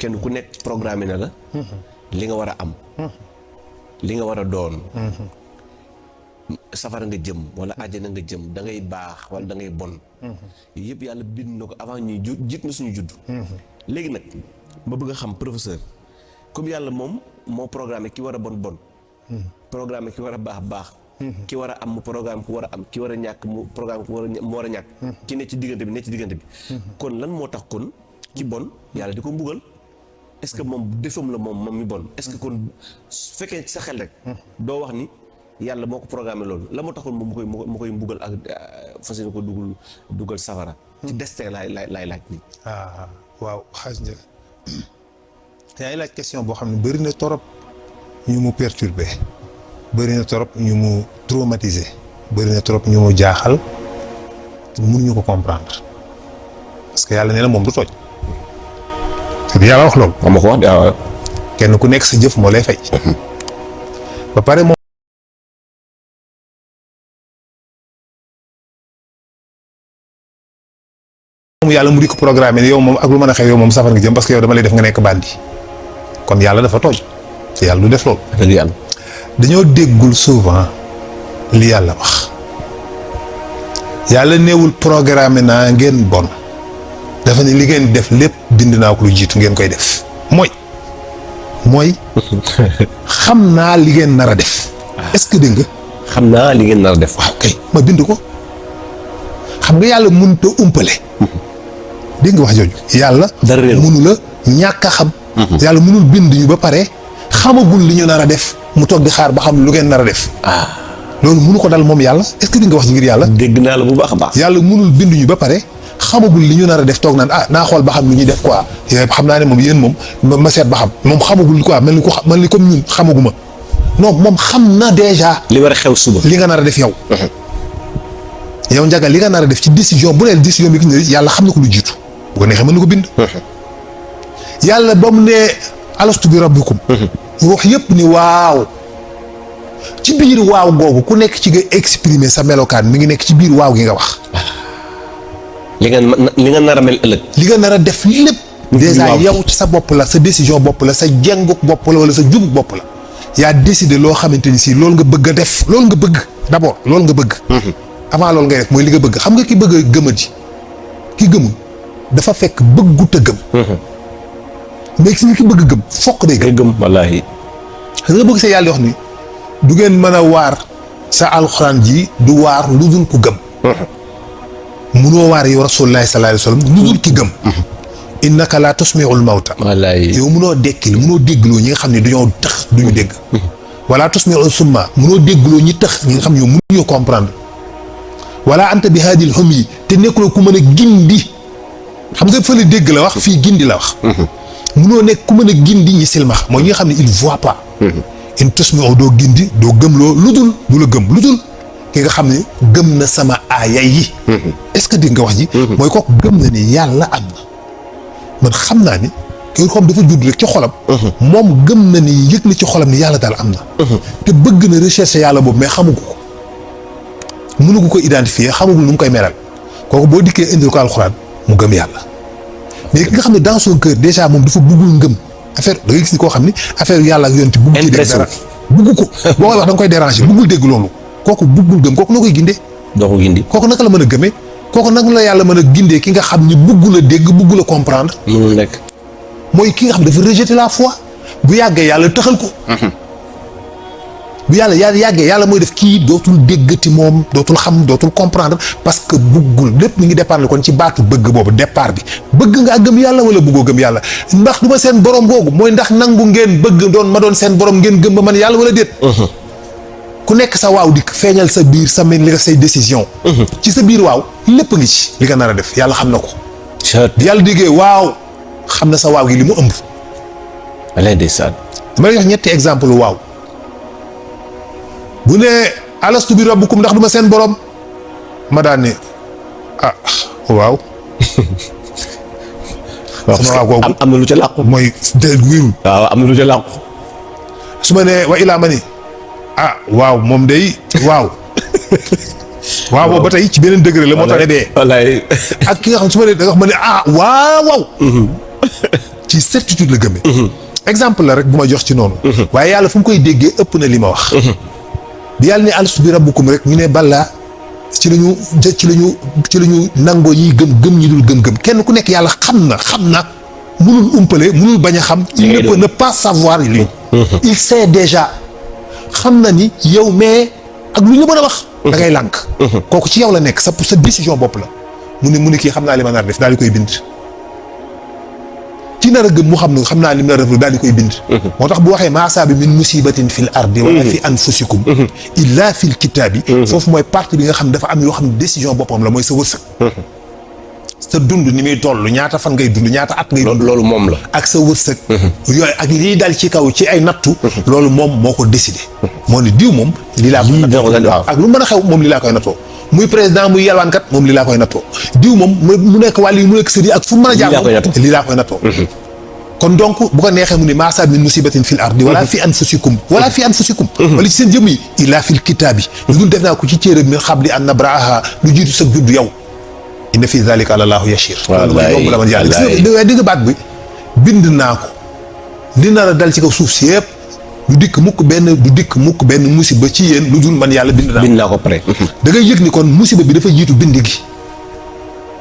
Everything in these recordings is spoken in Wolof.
kenn ku nekk programme na la li nga war a am li nga war a doon safara nga jëm wala àjjana nga jëm da ngay baax wala da ngay bon yëpp yàlla bind na ko avant ñuy jiit na suñu judd léegi nag ma bëgg a xam professeur comme yàlla moom moo programme ki war a bon programme ki war a baax ki war a am mu programme ku war a am ki war a ñàkk mu programme ku war a ñàkk ki ne ci diggante bi kon lan moo tax kon ki bon yàlla di ko mbugal est-ce que moom defam la moom mi bon est-ce que kon su fekkee ci sa xel rek doo wax ni yàlla moo ko programmé loolu la moo tax kon moom mu koy mbugal ak fas yéene ko dugal safara ci destin laay laaj nii waaw xaaj njëg yaa ngi laaj question boo xam ne bëri na torop ñu mu perturbé bëri na torop ñu mu traumatisé bëri na torop ñu mu jaaxal mënuñu ko comprendre parce que yàlla nee na moom du tooñ te bi yàlla wax loolu ma ko wax kenn ku nekk sa jëf moo lay fay ba pare moom yàlla mu di ko programme yow moom ak lu mën a xew yow moom safar nga jëm parce que yow dama lay def nga nekk bandi kon yàlla dafa tooñ te yàlla du def loolu dëgg yàlla dañoo déggul souvent li yàlla wax yàlla neewul programme naa ngeen bon dafa ne li ngeen def lépp bind naa ko lu jiitu ngeen koy def mooy xam naa li ngeen nar a def est-ce que dégg nga xam naa li ngeen nar a def waaw kay ma bind ko xam nga yàlla mënut a umpale dégg nga wax jooju yàlla mënu la ñàkk a xam yàlla mënul bind ñu ba pare xamagul li ñu nar a def mu toog di xaar ba xam lu ngeen nar a def loolu mënu ko dal moom yàlla est-ce que di nga wax ci ngir yàlla dégg naa la bu baax a baax yàlla mënul bind ñu ba pare xamagul li ñu nar a def toog naan naa xool ba xam lu ñuy def quoi xam naa ne moom yéen moom ma seet ba xam moom xamagul quoi mel ni comme ñun xamaguma non moom xam na déjà li war a xew suba li nga nar a def yow yow Ndiaga li nga nar a def ci décision bu ne décision bi ki yàlla xam na ko lu jiitu bu ko neexee mën na ko bind yàlla ba mu ne alastu bi rabbikum ruux yëpp ni waaw ci biir waaw googu ku nekk ci nga exprimer sa melokaan mi ngi nekk ci biir waaw gi nga wax li nga nar a mel ëllëg li nga nar a def lépp déjà yow ci sa bopp la sa décision bopp la sa jenguk bopp la wala sa jubuk bopp la yaa décidé loo xamante ni si loolu nga bëgg a def loolu nga bëgg d'abord loolu nga bëgg avant loolu ngay def mooy li nga bëgg xam nga ki bëgg a gëmadi ki gëmul dafa fekk bëggut a gëm mais si ki bëgg a gëm fokk day gëm wallaahi nga bëgg sa yàlla wax ni du ngeen mën a waar sa alxuraan ji du waar lu dul ku gëm munoo waar yow rasulullaahi sallallaahu alayhi wa sallam lu dul ki gëm innaka laa tusmi'ul mawta wallaahi yow munoo dekkil munoo déggloo ñi nga xam ne dañoo tax duñu dégg wala tusmi'ul summa munoo déggloo ñi tax ñi nga xam ne yow mënuñoo comprendre wala anta bi haadil humyi te nekkuloo ku mën a gindi xam nga fële dégg la wax fii gindi la wax munoo nekk ku mën a gindi ñi silmax mooy ñi nga xam ne il voit pas in tusmi'u doo gindi doo gëmloo lu dul du la gëm lu dul ki nga xam ne gëm na sama aaya yi est-ce que dégg nga wax ji mooy kooku gëm na ni yàlla am na man xam naa ni ki xam dafa judd rek ci xolam moom gëm na ni yëg na ci xolam ni yàlla daal am na te bëgg na rechercher yàlla boobu mais xamugu ko mënugu ko identifier xamagul nu mu koy melal kooku boo dikkee indil ko alxuraan mu gëm yàlla mais ki nga xam ne dans son cœur déjà moom dafa bëggul ngëm affaire da ngay gis ni koo xam ni affaire yàlla ak yonent bëgg ci dégg dara bëgg ko boo koy wax da nga koy déranger bëggul dégg loolu kooku bëggul gëm kooku noo koy gindee doo ko gindi kooku naka la mën a gëmee kooku naka la yàlla mën a gindee ki nga xam ni bëggul a dégg bëggul a comprendre mënul nekk mooy ki nga xam dafa rejeter la foi bu yàggee yàlla tëxal ko bu yàlla yàggee yàlla mooy def kii dootul déggati moom dootul xam dootul comprendre parce que bëggul lépp mi ngi dépendre kon ci baatu bëgg boobu départ bi bëgg nga gëm yàlla wala bëggoo gëm yàlla ndax du ma seen borom googu mooy ndax nangu ngeen bëgg doon ma doon seen borom ngeen gëm ba man yàlla wala déet ku nekk sa waaw dikk feeñal sa biir sa mel li nga say décision ci sa biir waaw lépp ngi ci li nga nar a def yàlla xam na ko yàlla déggee waaw xam na sa waaw gi li mu ëmb alay ndeysaan dama lay jox ñetti exemple waaw bu ne alastu bi rabbukum ndax du ma seen borom ma daan ne waaw sama waaw googu am na lu ca làqu mooy wérul waaw am na lu ca làqu su ma nee wa ilaa ma ni waaw moom day waaw waaw boobu ba tey ci beneen degré la moo tax ne dee wallaay ak ki nga xam su ma nee da nga xam ma ne waaw ci certitude la gëmee. exemple la rek bu ma jox ci noonu. waaye yàlla fu mu koy déggee ëpp na li ma wax. bi yàlla ne alastu bi rabbukum rek ñu ne balaa ci la ñu nangoo ñiy gëm ñi dul gëm kenn ku nekk yàlla xam na mënul umpale mënul bañ a xam. il ne peut ne pas savoir lui. il sait déjà xam na ni yow mais ak lu ñu mën a wax. da ngay lànk. kooku ci yow la nekk sa décision bopp la. mu ne kii xam naa li ma nar def daal di koy bind. ci nar a gëm mu xam naa li mu nar a def daal di koy bind. moo tax bu waxee maa asaabi min musibatin fil ardi wala fi anfusikum illa fil kitaabi. foofu mooy partie bi nga xam dafa am yoo xam ne décision boppam la mooy sa wërsëg. sa dund ni muy toll ñaata fan ngay dund ñaata at ngay dund. loolu moom la. ak sa wërsëg. yooyu ak lii dal ci kaw ci ay nattu. loolu moom moo ko décidé. moo ne diw moom. lii laa koy nattoo ak lu mën a xew moom lii laa koy nattoo. muy président muy yalwaankat moom lii laa koy nattoo. diw moom mu nekk wàll yi mu nekk sëriñ ak fu mu mën a jaar lii laa koy nattoo. kon donc bu ko neexee mu ne maa asaabi min musibatin fil ardi wala fi anfusikum wala ci seen jëmm yi illa fil kitaabi. lu dul def naa ko ci téere min qabli an nabra'aha lu jiitu sa judd yow. inna fi zalika alallaahu yashir. wallaay yomb la man yàlla di nga baat bi bind naa ko li nar a dal ci kaw suuf si yëpp du dikk mukk benn musiba ci yéen lu dul man yàlla bind naa ko pare. da ngay yëg ni kon musiba bi dafa jiitu bind gi.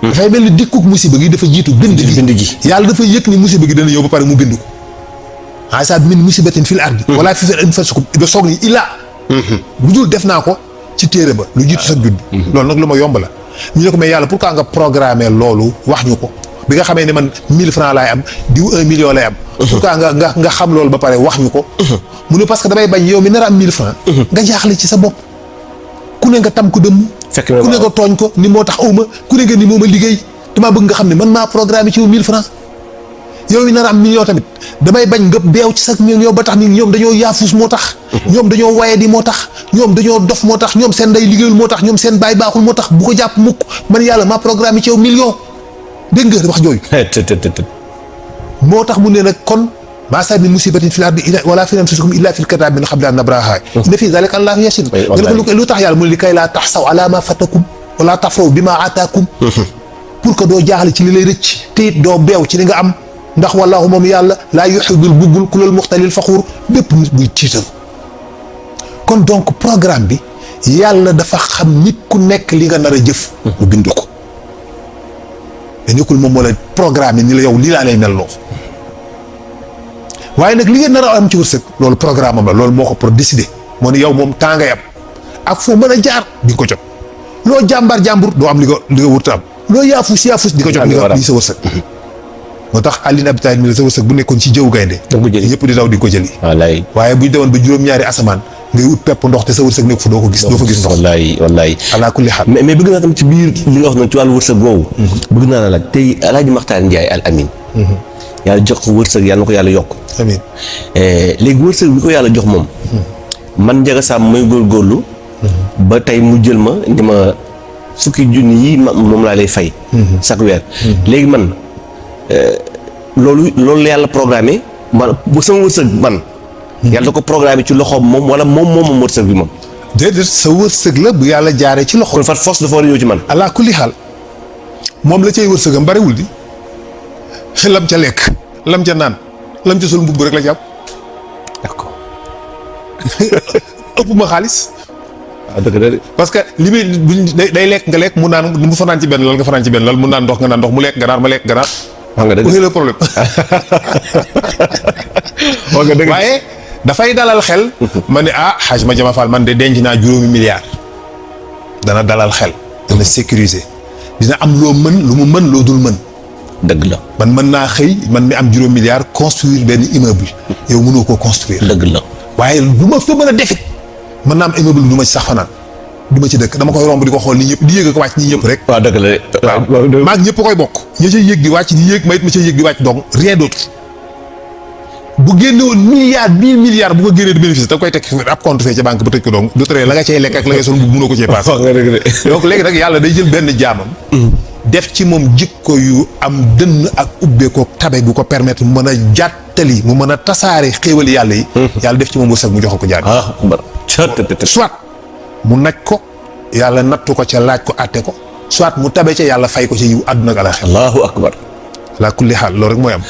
dafay mel ni dikkuk musiba gi dafa jiitu bind gi. yàlla dafa yëg ni musiba gi dana ñëw ba pare mu bind ko. asaabi min musibatin fil ardi wala fi anfusikum da soog ni illaa lu dul def naa ko ci téere ba lu jiitu sa judd. loolu nag lu ma yomb la. ñu ne ko mais yàlla pourquoi nga programmer loolu wax ñu ko bi nga xamee ne man 1000 francs laay am diw 1 million lay am. pourquoi nga xam loolu ba pare wax ñu ko. mu ne parce que damay bañ yow mi nar a am 1000 francs nga jaaxle ci sa bopp. ku ne nga tam ko dëmm. ku ne nga tooñ ko ni moo tax awma ku ne nga ni moo ma liggéey damaa bëgg nga xam ne man maa programmer ci yow 1000 francs yow mi nar a am million tamit damay bañ nga beew ci sa million ba tax ni ñoom dañoo yaafus moo tax. ñoom dañoo waye di moo tax. ñoom dañoo dof moo tax ñoom seen ndey liggéeyul moo tax ñoom seen baay baaxul moo tax bu ko jàpp mukk man yàlla maa programme ci yow million dégg nga wax jooyu. moo tax mu ne nag kon maa asaabi min musibatin fil ardi wala fi anfusikum illa fil kitaabi min qabli an nabra'aha inna fi zalika alallaahu yashir. lu tax yàlla mu ne li kay laa taxsaw ala ma fatakum wala tafraw bi ma ataakum. pour que doo jaaxle ci li lay rëcc te it doo beew ci li nga am ndax wallaahu moom yàlla laa yuhibbul buggul kulal muxtalil faxuur bépp nit buy tiitaru. kon donc programme bi yàlla dafa xam nit ku nekk li nga nar a jëf. mu bind ko. mais nekkul moom moo la programme ni la yow lii laa lay mel loo waaye nag li ngeen nar a am ci wërsëg loolu programme am la loolu moo ko pour décider moo ne yow moom temps ngay am ak foo mën a jaar di nga ko jot loo jàmbur doo am li nga wërta am loo yaafus di ko jot li sa wërsëg. moo tax Ali ibn Abi Talib mi la sa wërsëg bu nekkoon ci jëw gaynde ñëpp di daw di ko jëli. waaye buñ demoon ba juróom-ñaari asamaan ngay ut pepp ndox te sa wërsëg nekk fa doo fa gis ndox. wallaay ala kulli xaal. mais bëgg naa tam ci biir li nga wax noonu ci wàllu wërsëg boobu. bëgg naa la laaj tey El Hadj Makhtar Ndiaye Al Amin. yàlla jox ko wërsëg yàlla na ko yàlla yokk. amiin léegi wërsëg bi ko yàlla jox moom. man Ndiaga Samb may góorgóorlu. ba tey mu jël ma ni ma fukki junni yi moom laa lay fay. chaque weer. léegi man loolu yàlla programmé man bu sama wërsëg man. yàlla da ko programmé ci loxoom moom wala moom wërsëg bi moom. déedéet sa wërsëg la bu yàlla jaaree ci loxo. kon fat force dafa war a ñëw ci man. ala kulli xaal moom la cay wërsëgam bariwul di lam ca lekk lam ca naan lam ca sol mbubb rek la jàpp. d'accord. ëpp ma xaalis. dëgg la parce que li muy day lekk nga lekk mu naan mu fanaan ci benn lal nga fanaan ci benn lal mu naan ndox nga naan ndox mu lekk nga naan ma lekk nga naan. wax nga dëgg le problème. wax nga dëgg waaye dafay dalal xel. ma ne Hadj Madiama Fall man de denc naa juróomi milliards. dana dalal xel. dana sécuriser. dina am loo mën lu mu mën loo dul mën. dëgg la man mën naa xëy man mi am juróomi milliards construire benn immeuble. yow mënoo koo construire. dëgg la waaye lu ma fa mën a defit mën naa am immeuble du ma ci sax fanaan du ma ci dëkk dama koy romb di ko xool ni ñëpp di yéeg ak wàcc ñi ñëpp rek. waaw dëgg la waaw maag ñëpp koy bokk. ña ca yéeg di wàcc di yéeg ma it ma ca yéeg di wàcc donc rien d'autre. bu génne woon milliards bu ko génnee di bénéfice da koy teg ab compte fee ca banque ba tëj ko donc du tere la nga cay lekk ak la ngay sol bu mënoo ko cee paase. donc léegi nag yàlla day jël benn jaamam. def ci moom jikko yu am dënn ak ubbeekoo tabe gu ko permettre mu mën a jàttali mu mën a tasaare xéewali yàlla yi. yàlla def ci moom wërsëg mu jox ko jaam. soit mu naj ko yàlla nattu ko ca laaj ko àtte ko soit mu tabe ca yàlla fay ko ca yiw àdduna ak alaaxira. allahu akbar. ala kulli xaal loolu rek mooy am.